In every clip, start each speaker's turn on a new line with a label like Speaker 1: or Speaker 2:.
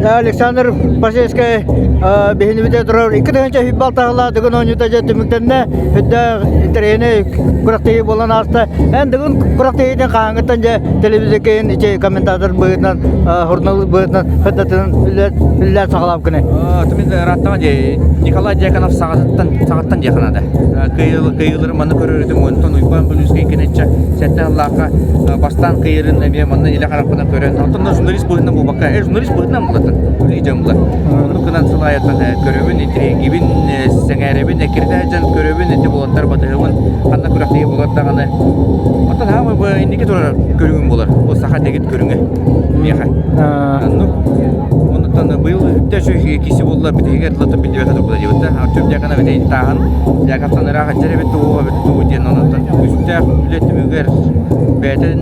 Speaker 1: Александр Посельскай биһинибитэ турар 2026 сыллаах Дыгын оонньуута дьэ түмүктэннэ. Үрдээх интэриэһинэй күрэхтэһии буолан ааста. Эн Дыгын күрэхтэһиитин хаһааҥҥыттан дьэ телевизоркейин ичи комментатор быһыытынан, журналист быһыытынан сырдатынан үллээн саҕалаабыккыный?
Speaker 2: Мин ырааттаҕа дии Николай Дьяконов саҕатыттан саҕаттан диэххэ наада. Кыайыылары манна көрөр этим, онтон Уйбаан Бүлүүскэй киниччэ сэттэ сыллаахха бастаан кыайарын эмиэ манна илэ харахпынан көрөн, оттон журналист быһыытынан буолбакка, журналист быһыытынан булатын, үлэ дьон була. Оннук гынан сыл аайыттан көрөбүн, интриигибин, сэҥээрэбин, эккирэтэ сылдьан көрөбүн, ити булаттар батыһабын, ханна күрэхтэһии буолар даҕаны. Оттон хаамай бу инники турар көрүҥүм буолар. Бу саха дэгит көрүҥэ миэхэ. Оннук. Оннуттан быйыл үптэ үчүгэй киси буолла, бүтэһигэр тылаттан биллибэтэ турбута диэбит да. Артем Дьяконов ити тааһын Дьякоптан ыраах аччар эбит тугу эбит тугу диэн оннуттан күүстээх үлэ түмүгэр бэйэтин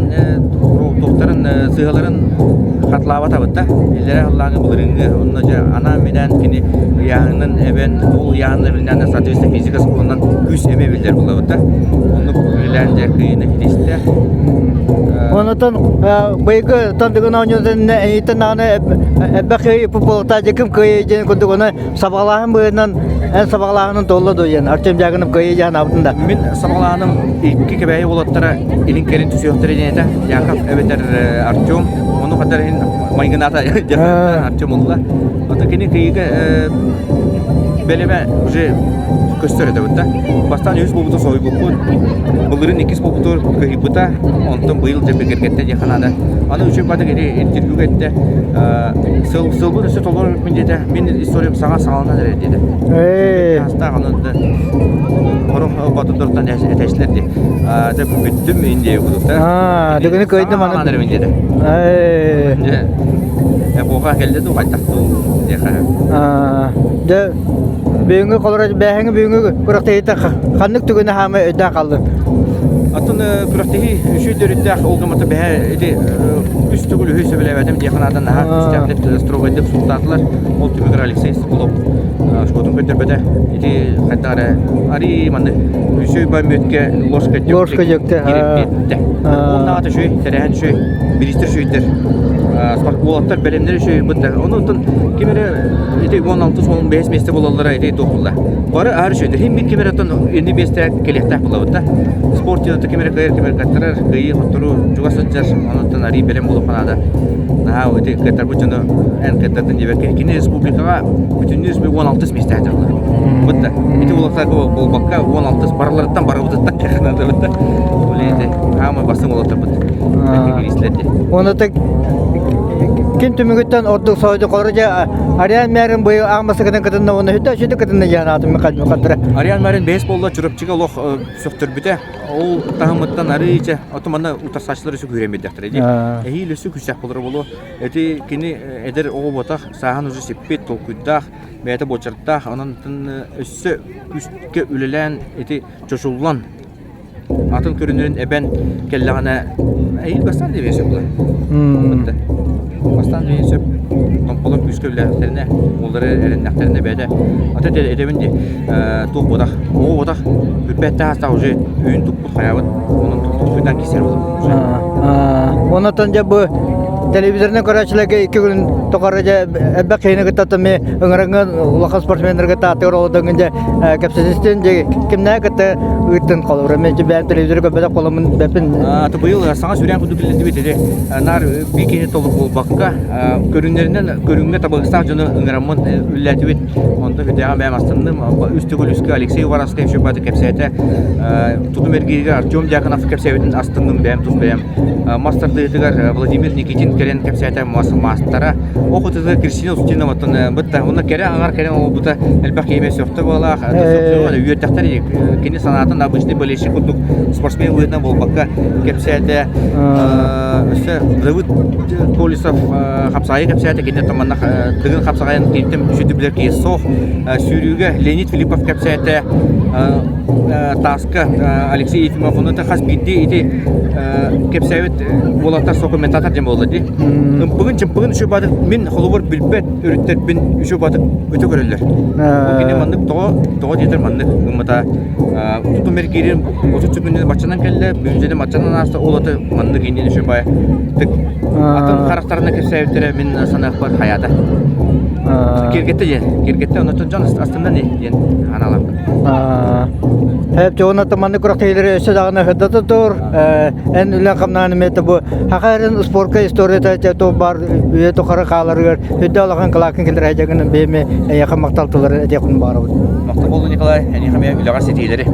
Speaker 2: туохтарын сыһаларын хатылаабатабыт да. Иллэрэ халлааҥы былырыыҥҥы онно дьэ анаан-минээн кини ыйааһынын эбэн ол ыйааһынын эбилинээн соответственно физика сокуонунан күүс эмиэ биллэр буолабыт да. Оннук үлэлээн дьэ кыайыыны ситистэ.
Speaker 1: Онотон быйылгы тандыгын оонньуутун эйиттэн даҕаны элбэх кыайыы буолта дьэ ким кыайыы диэн курдук ону сабаҕалааһын быһыытынан эн сабаҕалааһынын туолла дуо диэн Артем Дьяконов кыайыы диэн аабытын да.
Speaker 2: Мин сабаҕалааһыным икки Кэбээйи уолаттара илин-кэлин түсүөхтэрэ диэн этэ. Яков эбэтэр Артем. Ону хатар иһин майгынаата Артем ылла. Ото кини кыйыга бэлэмэ уже көстөр этэ да. Бастаан үһүс буолбута соһуйбуппут. Былырыын иккис буолбутугар кыһыйбыта. Онтон быйыл дьэ бигэргэттэ диэххэ наада. Аны үчүгэй баатык ити интервьюга эттэ. Сыл сылбын өссө толорор эбиппин диэтэ. Мин историям саҥа саҕаланан эрэр диэтэ. Астаах ону хорох батырдартан этээчилэр дии. Дьэ бүттүм Индия курдук да.
Speaker 1: Дыгыны кыайдым
Speaker 2: аны. Эрэмин диэтэ. Дьэ эпоха кэллэ дуу хайдах дуу диэхэ.
Speaker 1: Дьэ бүгүҥҥү холоро бээһиҥи бүгүҥҥү күрэхтэһиитэ ханнык түгэни хаама өйдөөн хааллын?
Speaker 2: Оттон күрэхтэһии үчүгэй төрүттээх ол гыммата бэһэ ити үс төгүл үһү сөбүлээбэтим диэххэ наада наһаа күүстээхтик строгайдык сууттаатылар. Ол түмүгэр Алексей Соколов шкотун көрдөрбөтө. Ити хайдах эрэ арыы манны үчүгэй баммүөткэ ложка
Speaker 1: Ложка дьөктө.
Speaker 2: кириэттэ. Оннааҕыта үчүгэй, тэрээһин үчүгэй, бириистэр үчүгэйдэр, уолаттар бэлэмнэр үчүгэй быттар. Ону оттон ким эрэ ити 16-15 миэстэ буолаллара ити туох буолла. Бары аһар үчүгэйдэр. Хим бир ким эрэ оттон инни миэстэ кэлиэхтээх буолабыт да. Спорт дьыалата ким эрэ кыайар, ким эрэ кыаттарар, кыайыы хотторуу чугас сылдьар, онуттан арыы бэлэм буолуохха наада. Наһаа ити кыаттарбыт дьону эн кыаттардын диэбэккэ, кини республикаҕа бүтүннүү республика 16 миэстэ сылдьаллар. Бытта. Ити уолаттарга буолбакка 16 барыларыттан барыбытыттан кыаханадыбыт да. Ол ити хаамай бастыҥ уолаттарбыт. Кириислэр дии.
Speaker 1: Оны ким түмүгүттэн ордук соһуйду холоро дьэ Ариан Мэрин быйыл аан бастакытын кытынна уонна үтэ сүтэ кытынна диэн аатым хантара.
Speaker 2: Ариан Мэрин бэһис буолла Чурапчыга олох сөхтөрбүтэ. Ол таһымыттан арыыча ото манна утарсааччылар өссө күүрэн биэрдэхтэрэ дии. Эһиил өссө күүстээх буолара буолуо. Ити кини эдэр оҕо буотах, сааһын уже сиппит, толкуйдаах, бэйэтэ буочардаах, онон өссө күүскэ үлэлээн ити чочуллан атын көрүнэрин эбэн кэллэҕинэ эһиил бастаан диэбиэн сөп буолар. Бастаан диэбиэн сөп. Томполор күүскэ үлэлээхтэринэ, уоллары эрэннэхтэринэ бэйэтэ ата этэбин дии туох буотах, оҕо буотах бүппэттээх астаах уже өйүн туппут хайаабыт онон туппутан кисэр буолар.
Speaker 1: Онотон дьэ бу телевизорынан көрөөччүлэргэ икки күн тухары дьэ элбэх киһини кытта ми ыҥыраҥҥын улахан спортсменнарга тааттыгар олодоҥҥун дьэ кэпсэтистин дьэ кимнээх кытта ыыттын холобура мен бэйэм телевизоры көрбөтөх буоламмын бэппин
Speaker 2: быйыл саҥа сүрээн курдук биллэрдибит ити наар биир киһи толук буолбакка көрүҥнэринэн көрүҥҥэ табыгастаах дьону ыҥыраммын үллээтибит онто сүрдээҕин бэйэм астынным үс төгүл үскэ Алексей Уваровскай үчүгэй кэпсээтэ тутум эргииригэр Артем Дьяконов кэпсээбитин астынным бэйэм тус бэйэм Мас тардыытыгар Владимир Никитин кэлэн кэпсээтэ мас маастара. Ох ытыгар Кристина Устиноваттан бытта. Онно кэрэ аҥар кэлэн олорбута элбэх киһи сөхтө буолаах. Үөрдэхтэр кини санаатын обычный болельщик курдук спортсмен быһыытынан буолбакка кэпсээтэ. Өссө Давыд Колесов хапсаайы кэпсээтэ. Кини манна Дыгын хапсаҕайын киниттэн сүдү билэр киһи суох. Сүүрүүгэ Леонид Филиппов кэпсээтэ. Тааска Алексей Ефимов. Ону хас биирдии ити кэпсээбит уолаттар со комментатор диэн буолла дии. Ымпыгын чымпыгын үчүгэй баатык мин холобур билбэт өрүттэрбин үчүгэй баатык өтө көрөллөр. Бу кини маннык тоҕо тоҕо диэтэр маннык гыммата тутум эргиирин 30 күнүн баччанан кэллэ, бүүнсэни баччанан ааста ол аты маннык иннин үчүгэй баайытык атын харахтарына кэпсээбиттэрэ мин саныахпар хайаата. Киэргэтте диэн, киэргэтте оннуттан дьон астынна диэн аналаахпын.
Speaker 1: Эп чоҕуна маннык күрэхтэһиилэри өссө даҕаны сырдата тур. Эн үлэн хамнаан эмиэ бу Саха эрин спорка историята то бар үйэ тухары хааларыгар үрдэ улахан кылаакын киллэрэ дьагынан бэйэми эйиэхэ махтал тылларын этиэхпин баарабын.
Speaker 2: Махтал буоллун Николай, эниэхэ эмиэ үлэҕэр ситиилэри.